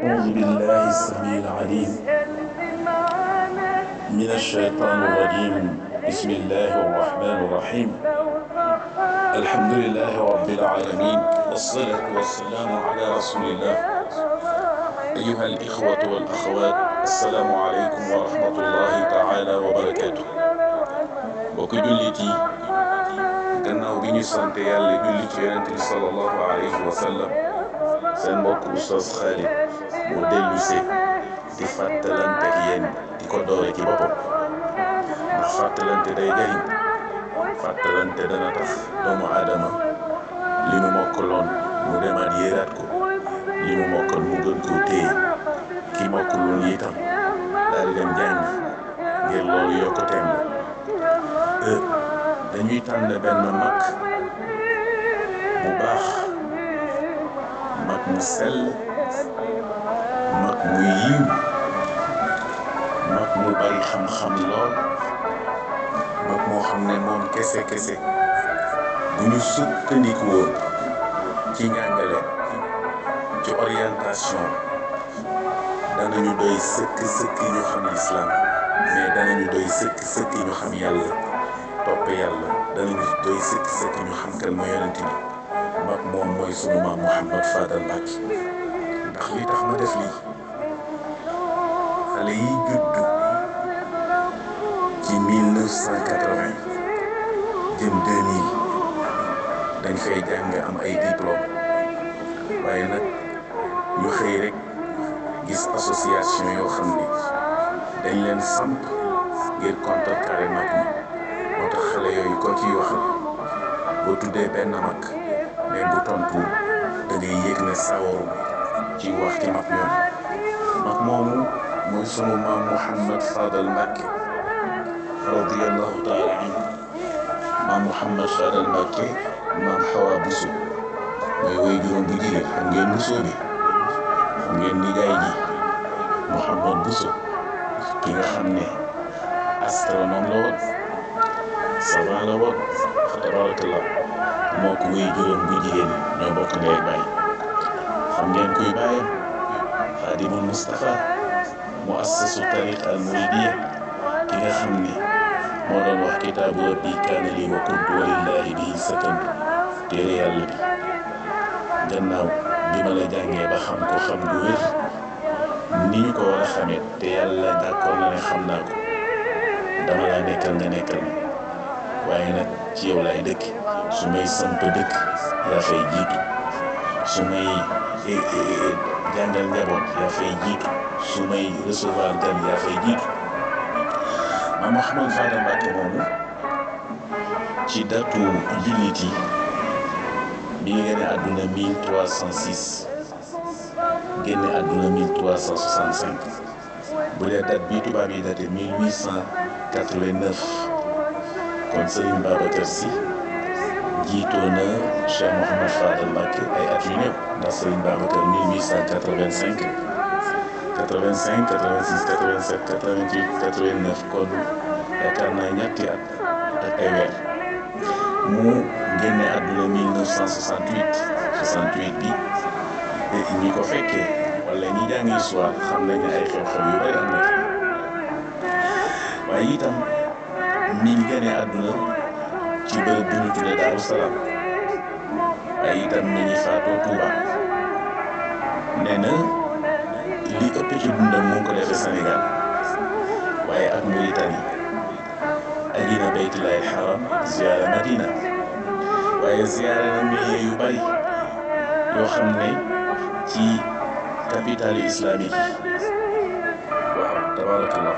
أعوذ بالله السميع العليم من الشيطان الرجيم. بسم الله الرحمن الرحيم. الحمد لله رب العالمين، والصلاة والسلام على رسول الله. أيها الإخوة والأخوات، السلام عليكم ورحمة الله تعالى وبركاته. mbokk jullit yi gannaaw bi ñu sant yàlla julli ci yonent bi sallallahu alayhi wa sallam, seen mbokk Oustaz Khalid moo dellu si di fàttalante ak yéen di ko doore ci boppam, ndax fàttalante day jariñ. fàttalante dana tax doomu aadama li mu mokkaloon mu demaat yéeraat ko, li mu mokkal mu gën koo téye. ki mokkaloon itam daal di dem jàng ngir loolu yokkuteem la. dañuy tànn benn mag bu baax, mag mu sell, mag mu yiw, mag mu bari xam-xam lool, mag moo xam ne moom kese bu ñu sukkandiku woon ci njàngale, ci orientation, danañu doy sëkk ñu xam islam, mais danañu doy sëkk ñu xam yàlla, topp yàlla. danañu doy sëkk ñu xam kan mooy yonent bi. mag moom mooy sunu maam Mouhamad Fadal Mbacké. ndax li tax ma def lii, xale yi judd ci 1980 jëm 2000 dañ fay jàng am ay diplôme, waaye nag ñu xëy rek gis association yoo xam ni dañ leen samp ngir contrecarrer mag ñi. moo tax xale yooyu ko ciy waxal boo tuddee benn mag, mais bu tontu da ngay yëg ne sawaru ci wax ci mag ñoom. mag moomu mooy sunu maam Mouhamad Fadal Mbacké radiyallahu taala anhu. maam Mouhamad Fadal Mbacké, maam Hawa Bousso mooy way juróom bu jigéen. xam ngeen Bousso bi, xam ngeen nijaay ji Mouhamad Bousso, ki nga xam ne astronome la woon, savant la woon, fa tabarakallah. moo ko wuy juróom bu jigéen ñoo bokk ndey ak baay. xam ngeen kuy bàyyam? Xaadimul Mustafa, mu assasu tariqa al muridiyya, ki nga xam ne moo doon wax kitaabu rabbi kaana lii wa kuntu walillahi bihi sakantu, téere yàlla bi. gannaaw bi ma la jàngee ba xam ko xam gu wér ni ñu ko war a xamee, te yàlla d'accord na ne xam naa ko, dama laa nekkal nga nekkal ma. waaye nag ci yow laay dëkk. su may samp dëkk yaa fay jiitu, su may jàngal njaboot yaa fay jiitu, su may recevoir gan yaa fay jiitu. maam Mouhamad Fadal Mbacké moomu ci datu jullit yi bi ngi génne àdduna 1306, génne àdduna 1365. bu dee date bi tubaab yi daté 1889. kon Serigne Babacar Sy jiitoo na Cheikh Mouhamad Fadal Mbacké ay at yu néew, ndax Serigne Babacar 1885, 85, 86, 87, 88, 89. kon yaakaar naa ñetti at ak ay weer. mu génne àdduna 1968. 68 bi ñi ko fekkee wala ñi jàngi histoire xam nañ ne ay xew-xew yu bari am na fi. waaye itam mi ngi génne àdduna ci bërëb bu ñu tuddee Daaru Salaam. waaye itam mi ngi faatoo Touba. nee na li ëpp ci dundam mu ngi ko defee Sénégal, waaye ak Mauritanie. aji na Baytullaahil Haram, ziyaara Madina. waaye ziyaara na milieu yu bari yoo xam ne ci capitale islamique yi. waaw tabarakallah.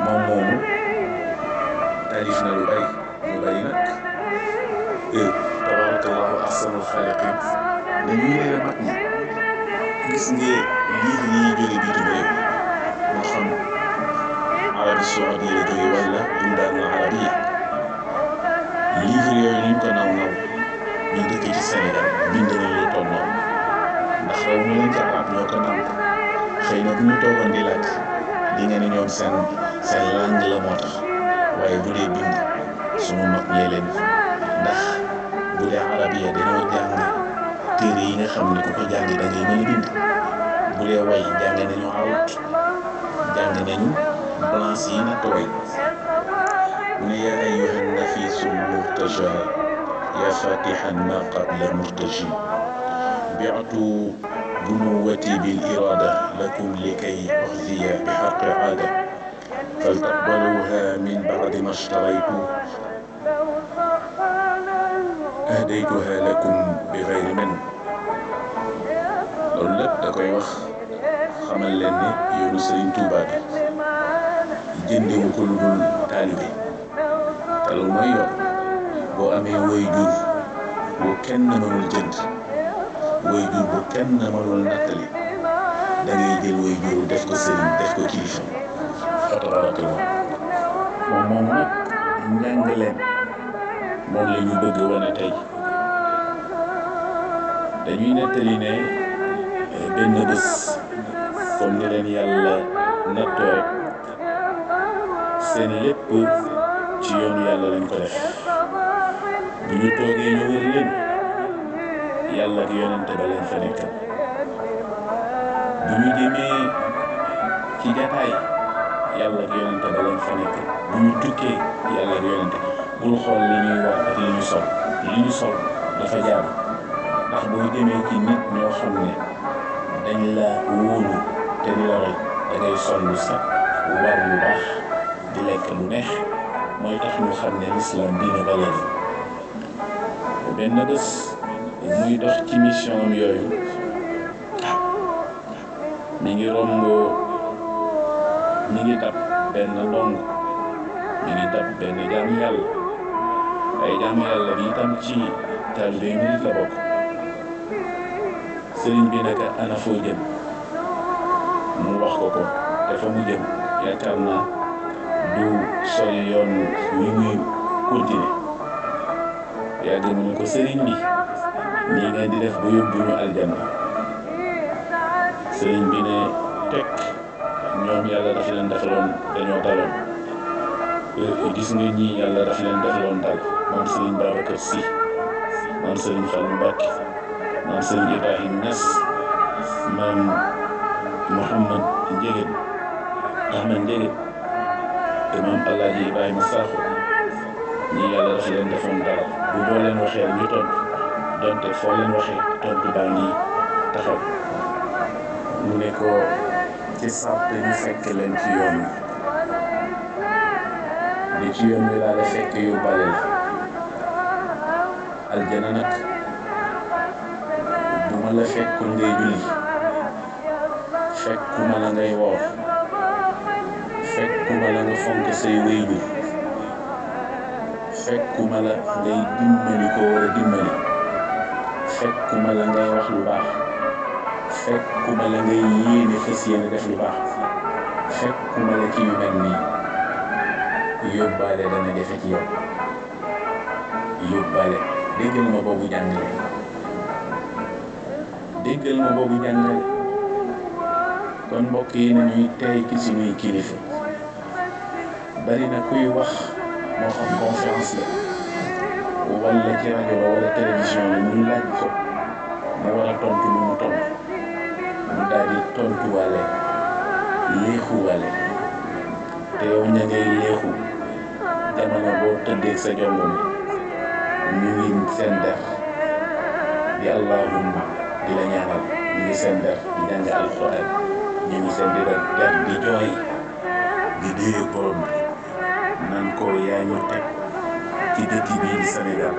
moom moomu taalif na lu bari nag. tabarakallahu ahsanul xaaliqiin. dañuy réere mag ñi. gis nga livre yi jóge bitim réew, moo xam Arabie Saoudite la jóge wala Buldaanul Arabiyya. livre yooyu ñu ko naw ñu dëkk ci Sénégal bind nañ lu toll noonu, ndax raw ñu leen ci arab ñoo ko naw. xëy na bu ñu toogoon di làkk di nga ne ñoom seen langue la moo tax, waaye bu dee bind sunu mag ñee leen. ndax bu dee arabiyya dañoo jàng téere yi nga xam ne ku ko jàngi da ngay mën a bind. bu dee way jàng nañu awut jàng nañu balance yi natt way mu ne yaa ayyuhan nafiisul murtaja yaa fatihan ma qabla murtaji bi'tu بنوتي بالإرادة لكم لكي أخزي بحق عادة فلتقبلوها من بعد ما اشتريت أهديتها لكم بغير من loolu lépp da koy wax xamal leen ne yoonu Sëriñ Tuubaa bi jëndewu ko lu dul taalibe te loolu mooy yoon boo amee waajur boo kenn mënul jënd waajur bu kenn mënul nattali da ngay jël waajur def ko sëriñ def ko kilifa fa tabarakallah moom nag njàngaleen moom la ñu bëgg wane tey dañuy nettali ne benn bés comme ni leen yàlla nattoo rek seen lépp ci yoonu yàlla lañ ko def bu ñu toogee ñu wër leen yàlla ak yonente ba leen fa nekkal bu ñu jëmee ci jataay yàlla ak yonente ba leen fa nekkal bu ñu tukkee yàlla ak yonente bul xool li ñuy wax ak li ñu sol dafa jaar ndax boo jëmee ci nit ñoo xam ne dañ la wóolu te di la roy da ngay sol lu set war lu baax di lekk lu neex mooy tax ñu xam ne l'islam diine valeur benn bés muy dox ci mission am yooyu mi ngi romb mi ngi dab benn ndong mi ngi dab benn jaam yàlla ay jaam yàlla bi itam ci taalibe yi murit la bokk sëriñ bi naka ana foo jëm mu wax ko te fa mu jëm yaakaar naa du sori yoon wi muy continuer yàgg mu ne ko sëriñ bi nii ngeen di def ba yóbbu ñu aljanna sëriñ bi ne teg ñoom yàlla dafa leen defaloon dañoo daloon gis nga ñii yàlla dafa leen defaloon dal moom sëriñ Babacar Sy moom sëriñ Fallou Mbacké maam sëriñ Ibrahima Niass maam Mouhamad Ndiéguène Ahmed Ndiéguène te maam Alaaji Ibrahima Sakho ñii yàlla dafa leen defoon dara bu boo leen waxee ñu tontu donte foo leen waxee tontu baa ngi taxaw mu ne ko ci sart ñu fekk leen ci yoon wi ci yoon wi laa la fekk yóbbaale la aljana nag bu ma la fekkul ngay julli fekkuma la ngay woor fekkuma la nga fonk say wéyjur fekkuma la ngay dimbali ko war a dimbali fekkuma la ngay wax lu baax fekkuma la ngay yéene fas yéene def lu baax fekkuma la ci yu mel nii yóbbaale dana jafe ci yow yóbbaale déggal ma boobu jàngale déggal ma boobu jàngale kon mbokk yi nañuy tey ci suñuy kilifa bari na kuy wax moo xam conférence la wala ci rajo la wala télévision la ñu laaj ko mu war a tontu lu mu tontu mu daal di tontuwaale léexuwaale te yow ña ngay léexu jamono boo tëddee sa jongo mi ñu ngi seen der di allahumma di la ñaanal ñu ngi seen der di jàng alxuraan ñu ngi seen der di jooy di déye borom bi nan ko yaa ñu teg ci dëkk bii di Sénégal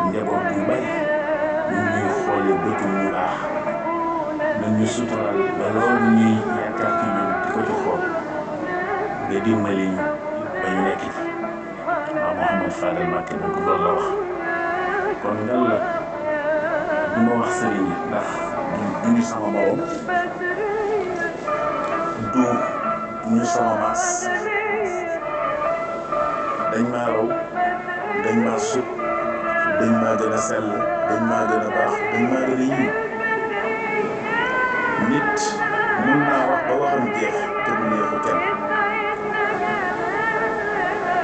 njaboot bu bari ñu ñuy xoole bëtu ñu baax nañ ñu sutural ba loolu ñuy yaakaar ci ñun di ko ci xool nga dimbali ñu ba ñu nekk ci waaw Mouhamad Fadel Mbacké nag loolu la wax kon ngal la du ma wax sëriñ yi ndax du ñu sama morom du ñu sama maas dañ maa raw dañ maa sut dañ maa gën a sell dañ maa gën a baax dañ maa gën a yiw nit mun naa wax ba waxam jeex te du neexu kenn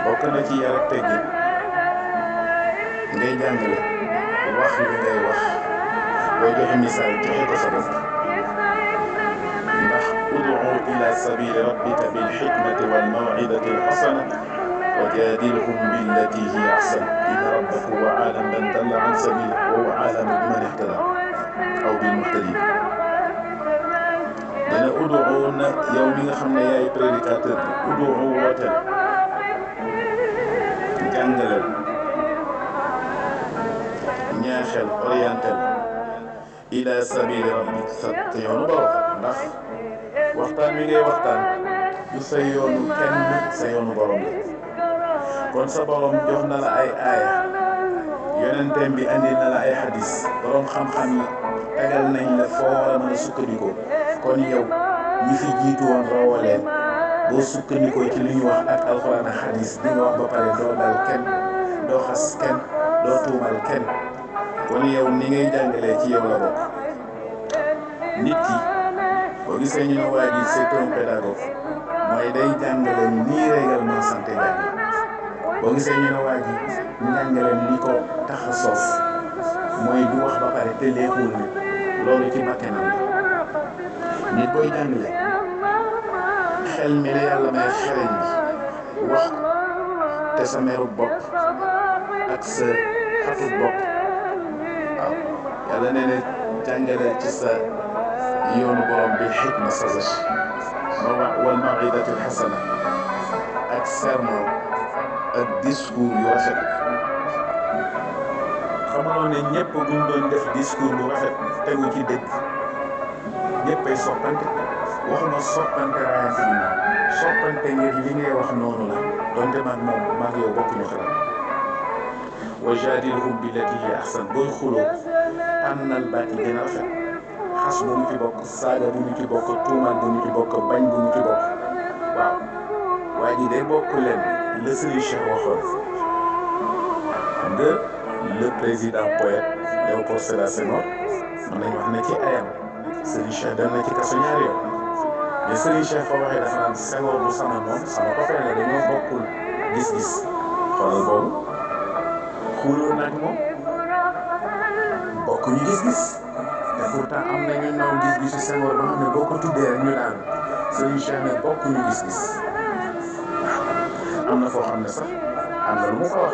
bokk na ci yar ak teggin ngay jàngale wax li ngay wax boo joxe misaal joxe ko sa bopp sabili rabbika bil hikmati wal maw'izati al hasana وجادلهم بالتي هي أحسن إن ربك هو أعلم من ضل عن سبيله وهو أعلم بمن اهتدى أو بالمهتدين. dana ud'u na yow mi nga xam ne yaay prédicateur bi ud'u wooteel jàngaleel ñaaxel orientel ila sabili rabbik sa yoonu borom ndax waxtaan wi ngay waxtaan du sa yoonu kenn sa yoonu borom la. kon sa borom jox na la ay aaya yonenteem bi andi na la ay hadis borom xam-xam yi tegal nañ la foo war a mën a sukkandikoo. kon yow ñi fi jiitu woon rawaleen boo sukkandikoo ci li ñu wax ak alxuraan ak hadis di nga wax ba pare doo dal kenn doo xas kenn doo tuumal kenn. kon yow ni ngay jàngalee ci yow la bokk. nit ki boo gisee ñu ne waa ji c'est un pédagogue mooy day jàngale nii règlement santé jàngale. boo gisee ñu ne waa ji njàngaleem li ko tax a soof mooy du wax ba pare te leexul nit loolu ci bakkanam la. nit booy jàngale xel mi la yàlla may xereñ bi wax ko te sa meru bopp ak sa xatu bopp waaw yàlla nee na jàngale ci sa yoonu borom bi xikma sagesse wal maw'izati al hasana ak sermon ak discours yu rafet. xamaloo ne ñëpp buñ doon def discours bu rafet tegu ci dëgg ñëppay soppante waxuma soppante raayante bi naan soppante ngir li ngay wax noonu la donte maag yow bokkuñu xalaat. wa jaadilhum billati hiya ahsan booy xuloo tànnal baat yi gën a rafet xas bu mu ci bokk saaga bu mu ci bokk tuumaal bu mu ci bokk bañ bu mu ci bokk. waaw waa ji day bokk leen le Serigne Cheikh waxoon xam nga le président poète Léopold Sédar Senghor mën nañu wax ne ci ayam Serigne Cheikh dem na ci kaso ñaari yoon mais Serigne Cheikh fa waxee dafa naan Senghor bu sama noon sama copain la dañoo bokkul gis-gis. xoolal boobu xuuloo nag moom bokkuñu gis-gis te pourtant am na ñu naw gis-gisu Senghor ba xam ne boo ko tuddee rek ñu daan Serigne Cheikh ne bokkuñu gis-gis. am na foo xam ne sax am na lu mu fa wax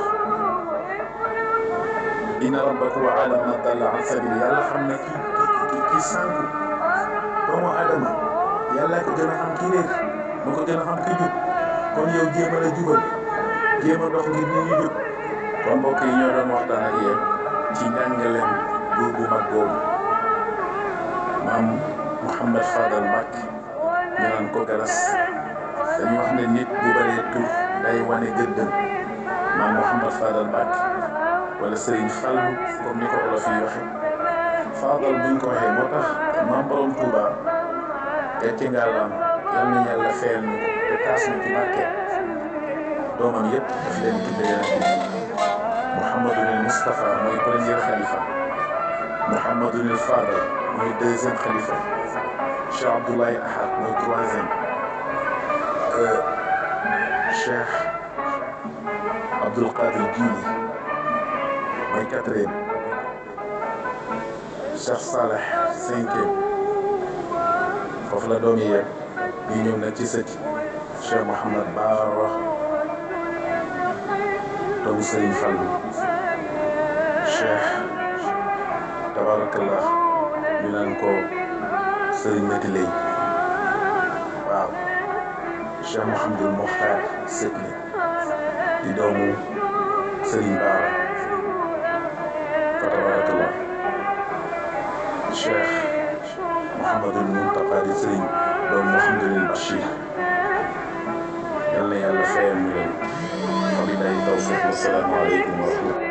inna rabbaka huwa a'lamu man dalla an sabili yàlla xam ne ki sànku doomu adama yàlla ko gën a xam ki réer moo ko gën a xam ki jub kon yow jéem a la jubal jéem a dox ngir nit ñi jub. kon mbokk yi ñoo doon waxtaan ak yéen ci njàngaleem buur bu mag boobu maam Mouhamed Fadal Mbacké ñu naan ko galas dañu wax ne nit bu bëree tur day wane gëddëm maam Mouhamed Fadal Mbacké wala Serigne Fallou comme ni ko olof yi waxe Fadal buñ ko waxee moo tax maam borom Touba te ci ngàllam yal na yàlla fayal ñu te taas ñu ci barke doomam yëpp daf leen tudde yonent bi Mouhamadul Moustapha mooy premier xalifa Mouhamadul Fadal mooy deuxième xalifa Cheikh Abdoulaye Ahad mooy troisième Cheikh Abdoul Qadir Jili mooy quatrième Cheikh Saleh cinquième foofu la doom yi yegg ñu ñëw nag ci sëti Cheikh Mouhamad Bara doomu Serigne Fallou Cheikh tabarakallah ñu naan ko Serigne Mati Lay waaw Cheikh Mouhamadul Mokhtar sët li di doomu Serigne Bara fa tabarakallah Cheikh Mouhamadul Muntaqa di Serigne doomu Mouhamadul Bachir yal na yàlla fayal ñu leen. wabillahi tawfiq wassalaamu aleykum wa rahmatulah